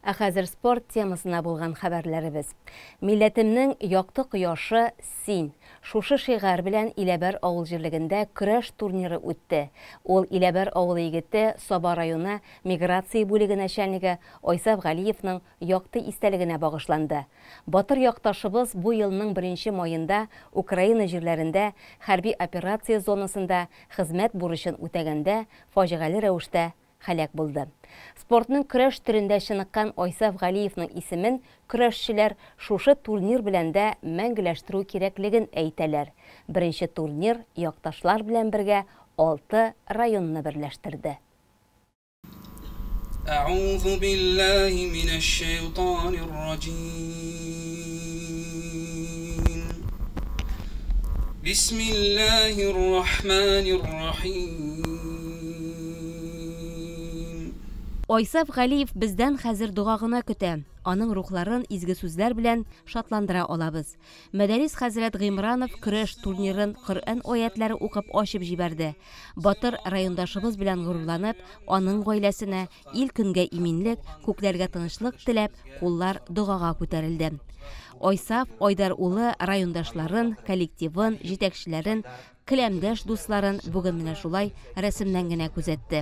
Ә хәзер спорт темасына булган хәбәрләребез. Милләтемнең якты кояшы син. Шушы шигарь белән Иләбәр авыл җирлегендә көрәш турниры үтте. Ул Иләбәр авылы егете, Саба районы миграция бүлеге начальнигы Айсаф Галиевның якты истәлегенә багышланды. Батыр якташыбыз бу елның беренче маенда Украина җирләрендә хәрби операция зонасында хезмәт бурычын үтәгәндә фаҗигале рәвештә һәлак булды. Спортның көрәш төрендә чыныккан Айсаф Галиевның исемен көрәшчеләр шушы турнир белән дә мәңгеләштерү кирәклеген әйтәләр. Беренче турнир якташлар белән бергә 6 районны берләштерде. أعوذ بالله من الشيطان الرجيم بسم الله الرحمن الرحيم Айсаф Галиев бездән хәзер дога гына көтә. Аның рухларын изге сүзләр белән шатландыра алабыз. Мәдәрис хәзрәт Гыймранов көрәш турнирын Коръән аятлары укып ачып җибәрде. Батыр райондашыбыз белән горурланып, аның гаиләсенә ил-көнгә иминлек, күкләргә тынычлык теләп, куллар догага күтәрелде. Айсаф Айдар улы райондашларын, коллективын, җитәкчеләрен, келәмдәш дусларын бүген менә шулай рәсемнән генә күзәтте.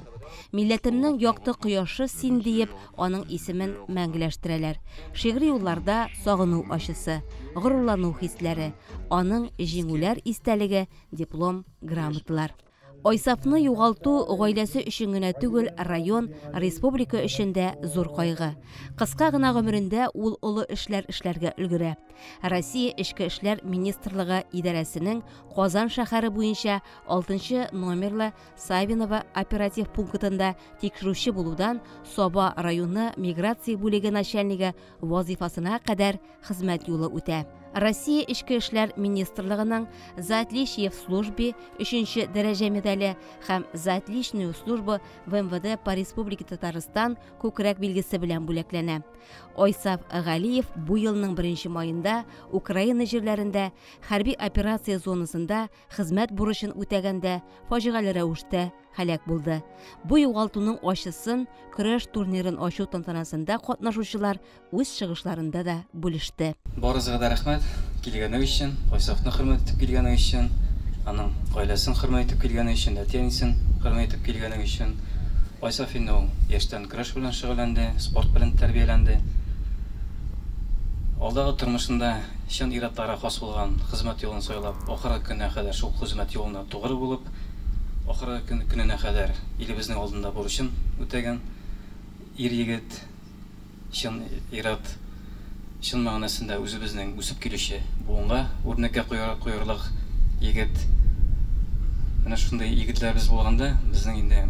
Милләтемнең якты кояшы син диеп, аның исемен мәңгеләштерәләр. Шигъри юлларда сагыну ачысы, горурлану хисләре, аның җиңүләр истәлеге, диплом, грамоталар. Айсафны югалту гаиләсе өчен генә түгел, район, республика өчен дә зур кайгы. Кыска гына гомерендә ул олы эшләр эшләргә өлгерә. Россия Эчке эшләр министрлыгы идарәсенең Казан шәһәре буенча 6 номерлы Савиново оператив пунктында тикшерүче булудан Саба районы миграция бүлеге начальнигы вазифасына кадәр хезмәт юлы үтә. Россия Эчке эшләр министрлыгының «За отличие в службе» 3 дәрәҗә медале һәм «За отличную службу в МВД по Республике Татарстан» күкрәк билгесе белән бүләкләнә. Айсаф Галиев бу елның 1 маенда Украина җирләрендә хәрби операция зонасында хезмәт бурычын үтәгәндә фаҗигале рәвештә һәлак булды. Бу югалтуның ачысын көрәш турнирын ачу тантанасында катнашучылар үз чыгышларында да бүлеште. Барыгызга да рәхмәт килгәнегез өчен, Айсафны хөрмәт итеп килгәнегез өчен, аның гаиләсен хөрмәт итеп килгәнегез өчен, әти-әнисен хөрмәт итеп килгәнегез өчен. Айсаф инде ул яшьтән көрәш белән шөгыльләнде, спорт белән тәрбияләнде. Алдагы тормышында чын ир-атларга хас булган хезмәт юлын сайлап, ахыргы көненә кадәр шул хезмәт юлына тугры булып, ахыргы көненә кадәр илебезнең алдында бурычын үтәгән ир-егет, чын ир-ат, чын мәгънәсендә үзебезнең үсеп килүче буынга үрнәккә куярлык егет. Менә шундый егетләребез булганда, безнең инде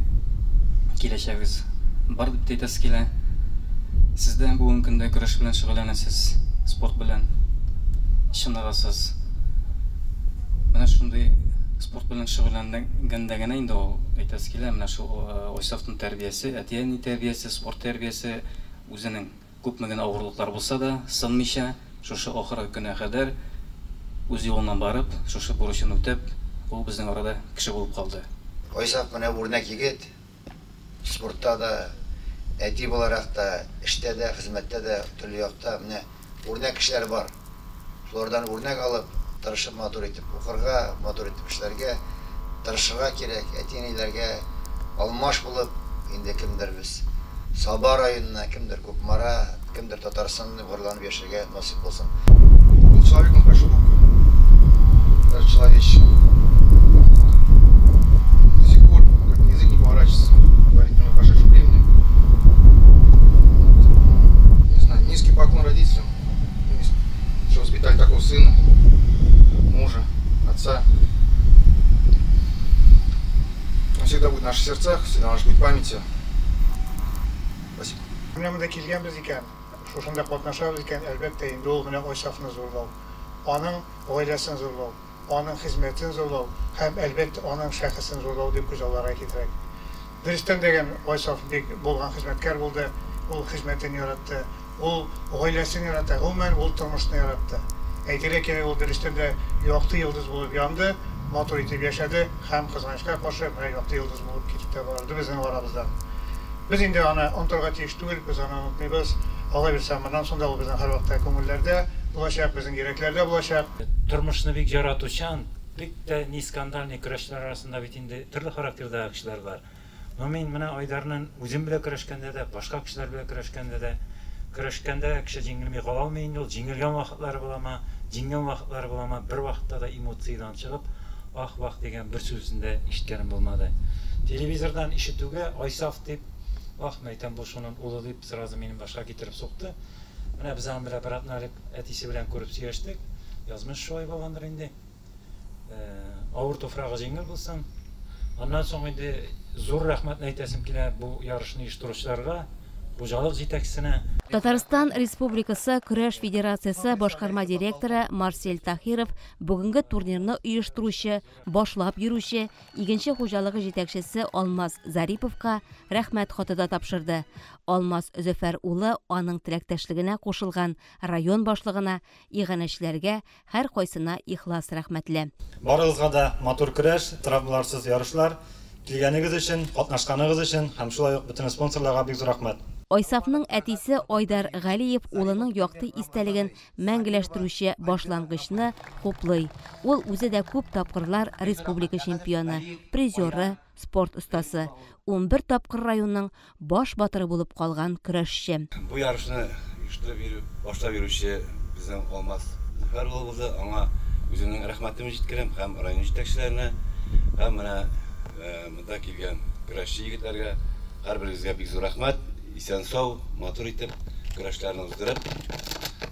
киләчәгебез бар дип тә әйтәсе килә. Сез дә бүгенге көндә көрәш белән шөгыльләнәсез, спорт белән чыныгасыз. Менә шундый спорт белән шөгыльләнгәндә генә инде ул әйтәсе килә, менә шул Айсафның тәрбиясе, әти-әни тәрбиясе, спорт тәрбиясе үзенең күпме генә авырлыклар булса да, сынмыйча, шушы ахыргы көненә кадәр үз юлыннан барып, шушы бурычын үтәп, ул безнең арада кеше булып калды. Айсаф менә үрнәк егет, спортта да, әти буларак та, эштә дә, хезмәттә дә, төрле якта менә үрнәк кешеләр бар. Шулардан үрнәк алып, тырышып матур итеп укырга, матур итеп эшләргә, тырышырга кирәк, әти-әниләргә алмаш булып, инде кемдер без Саба районына, кемдер Кукмара, кемдер Татарстанны горурланып яшәргә насыйп булсын. Был человеком с большой буквы, даже человеческим. До сих пор как язык не поворачивается говорить о прошедшем времени. Не знаю, низкий поклон родителям, что воспитали такого сына, мужа, отца. Он всегда будет в наших сердцах, всегда будет в памяти. Спасибо. Менә монда килгәнбез икән, шушында катнашабыз икән, әлбәттә инде ул менә Айсафны зурлау, аның гаиләсен зурлау, аның хезмәтен зурлау һәм әлбәттә аның шәхесен зурлау дип күз алларга китерәк. Дөрестән дә Айсаф бик булган хезмәткәр булды, ул хезмәтен яратты, ул гаиләсен яратты, гомумән ул тормышны яратты. Әйтергә кирәк, ул дөрестән дә якты йолдыз булып янды, матур итеп яшәде һәм кызганычка каршы менә якты йолдыз булып китеп тә барды безнең арабыздан. Без инде аны онытырга тиеш түгел, без аны онытмыйбыз. Алла бирсә, моннан соң да ул безнең һәрвакытта күңелләрдә булачак, безнең йөрәкләрдә булачак. Тормышны бик яратучан, бик тә не скандальный көрәшчеләр арасында бит инде төрле характердагы кешеләр бар. Но мин менә Айдарның үзем белән көрәшкәндә дә, башка кешеләр белән көрәшкәндә дә, көрәшкәндә кеше җиңелми кала алмый инде ул, җиңелгән вакытлары буламы, җиңгән вакытлары буламы, бер вакытта да эмоциядән чыгып, ах-вах дигән бер сүзен дә ишеткәнем булмады. Телевизордан ишетүгә Айсаф дип, ах, мәйтәм, бу шуның улы дип сразу минем башка китереп сукты. Менә без аның белән бер атна элек әтисе белән күреп сөйләштек. Язмыш шулай булгандыр инде. Авыр туфрагы җиңел булсын. Аннан соң инде зур рәхмәтне әйтәсем килә бу ярышны оештыручыларга, хуҗалык җитәкчесенә. Татарстан Республикасы Көрәш Федерациясе башкарма директоры Марсель Тахиров бүгенге турнирны оештыручы, башлап йөрүче, Игенче хуҗалыгы җитәкчесе Алмаз Зариповка рәхмәт хаты да тапшырды. Алмаз Зөфәр улы аның теләктәшлегенә кушылган район башлыгына, иганәчеләргә һәркайсына ихлас рәхмәтле. Барыгызга да матур көрәш, травмаларсыз ярышлар, килгәнегез өчен, катнашканыгыз өчен һәм шулай ук бөтен спонсорларга бик зур рәхмәт. Айсафның әтисе Айдар Галиев улының якты истәлеген мәңгеләштерүче башлангычны хуплый. Ул үзе дә күп тапкырлар республика чемпионы, призеры, спорт остасы, 11 тапкыр районның баш батыры булып калган көрәшче. Бу ярышны оештырып башлап йөрүче безнең Алмаз Зөфәр улы булды. Аңа үземнең рәхмәтемне җиткерәм һәм район җитәкчеләренә, һәм менә монда килгән көрәшче егетләргә һәрберегезгә бик зур рәхмәт. Исән сау, матур итеп көрәшләрне уздырып,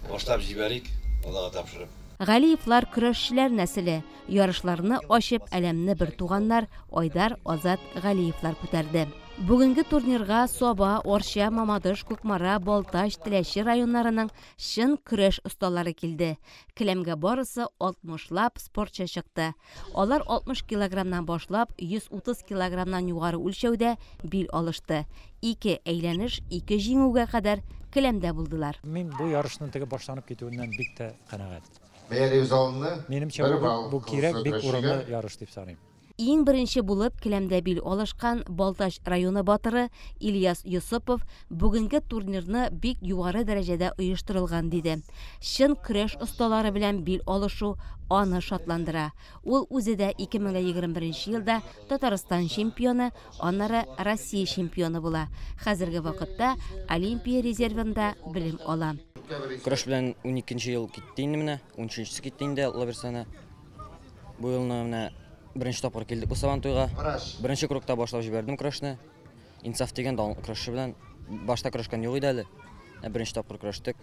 башлап җибәрик, Аллага тапшырып. Галиевлар көрәшчеләр нәселе. Ярышларны ачып, әләмне бер туганнар Айдар, Азат Галиевлар күтәрде. Бүгенге турнирга Саба, Арча, Мамадыш, Кукмара, Балтач, Теләче районнарының чын көрәш осталары килде. Келәмгә барысы 60лап спортчы чыкты. Алар 60 килограммнан башлап 130 килограммнан югары үлчәүдә бил алышты. Ике әйләнеш, ике җиңүгә кадәр келәмдә булдылар. Мин бу ярышның теге башланып китүеннән бик тә канәгать. Бәяләү залында Минемчә, бу кирәк, бик урынлы ярыш дип саныйм. Иң беренче булып келәмдә бил алышкан Балтач районы батыры Ильяс Йосыпов бүгенге турнирны бик югары дәрәҗәдә оештырылган диде. Чын көрәш осталары белән бил алышу аны шатландыра. Ул үзе дә 2021 елда Татарстан чемпионы, аннары Россия чемпионы була. Хәзерге вакытта Олимпия резервында белем ала. Көрәш белән 12 ел китте инде менә, 13-нчесе китте инде, Алла бирсә. Бу елны менә беренче тапкыр килдек бу Сабантуйга. Беренче кругта башлап җибәрдем көрәшне. Инсаф дигән көрәшче белән башта көрәшкән юк иде әле. Беренче тапкыр көрәштек.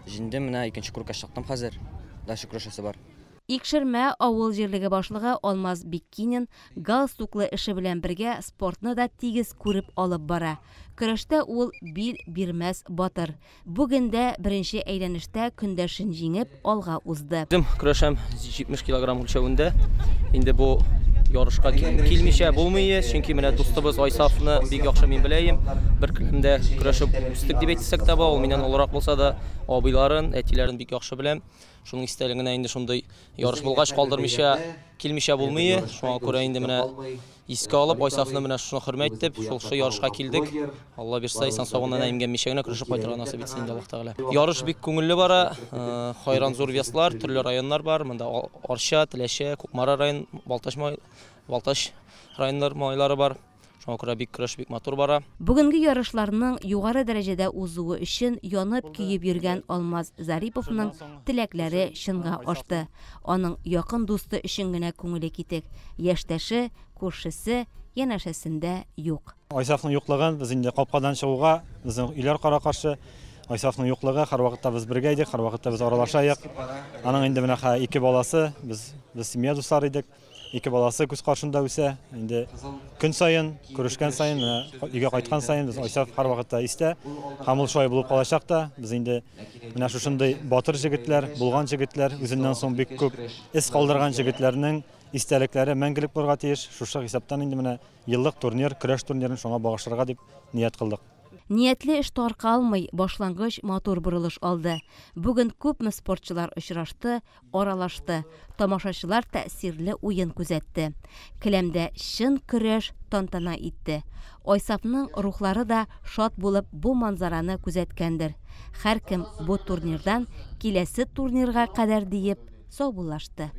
Җиңдем, менә икенче кругка чыктым хәзер. Дальше көрәшәсе бар. Икшермә авыл җирлеге башлыгы Алмаз Биккинин галстуклы эше белән бергә спортны да тигез күреп алып бара. Көрәштә ул бил бирмәс батыр. Бүген дә беренче әйләнештә көндәшен җиңеп алга узды. Үзем көрәшәм 70 килограмм үлчәвендә. Инде бу ярышка килмичә булмый, чөнки менә дустыбыз Айсафны бик яхшы мин беләем. Бер келәмдә көрәшеп үстек дип әйтсәк тә була, ул миннән олырак булса да, абыйларын, әтиләрен бик яхшы беләм. Шуның истәлегенә инде шундый ярыш булгач калдырмыйча килмичә булмый. Шуңа күрә инде менә искә алып Айсафны менә шуны хөрмәт итеп, шул ярышка килдек. Алла бирсә, исән сау гына имгәнмичә генә көрәшеп кайтырга насыйп итсен инде Аллаһ Тәгалә. Ярыш бик күңелле бара. Хайран зур веслар, төрле районнар бар. Монда Арча, Теләче, Кукмара район, Балтач районнар малайлары бар. Шуңа күрә бик көрәш бик матур бара. Бүгенге ярышларның югары дәрәҗәдә узуы өчен янып көеп йөргән Алмаз Зариповның теләкләре чынга ашты. Аның якын дусты өчен генә күңеле китек. Яшьтәше, күршесе янәшәсендә юк. Айсафның юклыгын без инде капкадан чыгуга, безнең өйләр кара-каршы. Айсафның юклыгы һәрвакытта без бергә идек, һәрвакытта без аралашайык. Аның инде менә ике баласы, без семья дуслары идек. Ике баласы күз каршында үсә. Инде көн саен, күрешкән саен, менә өйгә кайткан саен без Айсаф һәрвакытта истә. Һәм ул шулай булып калачак та. Без инде менә шушындый батыр җегетләр, булган җегетләр, үзеннән соң бик күп эз калдырган җегетләрнең истәлекләре мәңгелек булырга тиеш. Шушы хисаптан инде менә еллык турнир, көрәш турнирын шуңа багышларга дип ният кылдык. Ниятле эш таркалмый, башлангыч матур борылыш алды. Бүген күпме спортчылар очрашты, аралашты, тамашачылар тәэсирле уен күзәтте. Келәмдә чын көрәш тантана итте. Айсафның рухлары да шат булып бу манзараны күзәткәндер. Һәркем бу турнирдан киләсе турнирга кадәр диеп саубуллашты.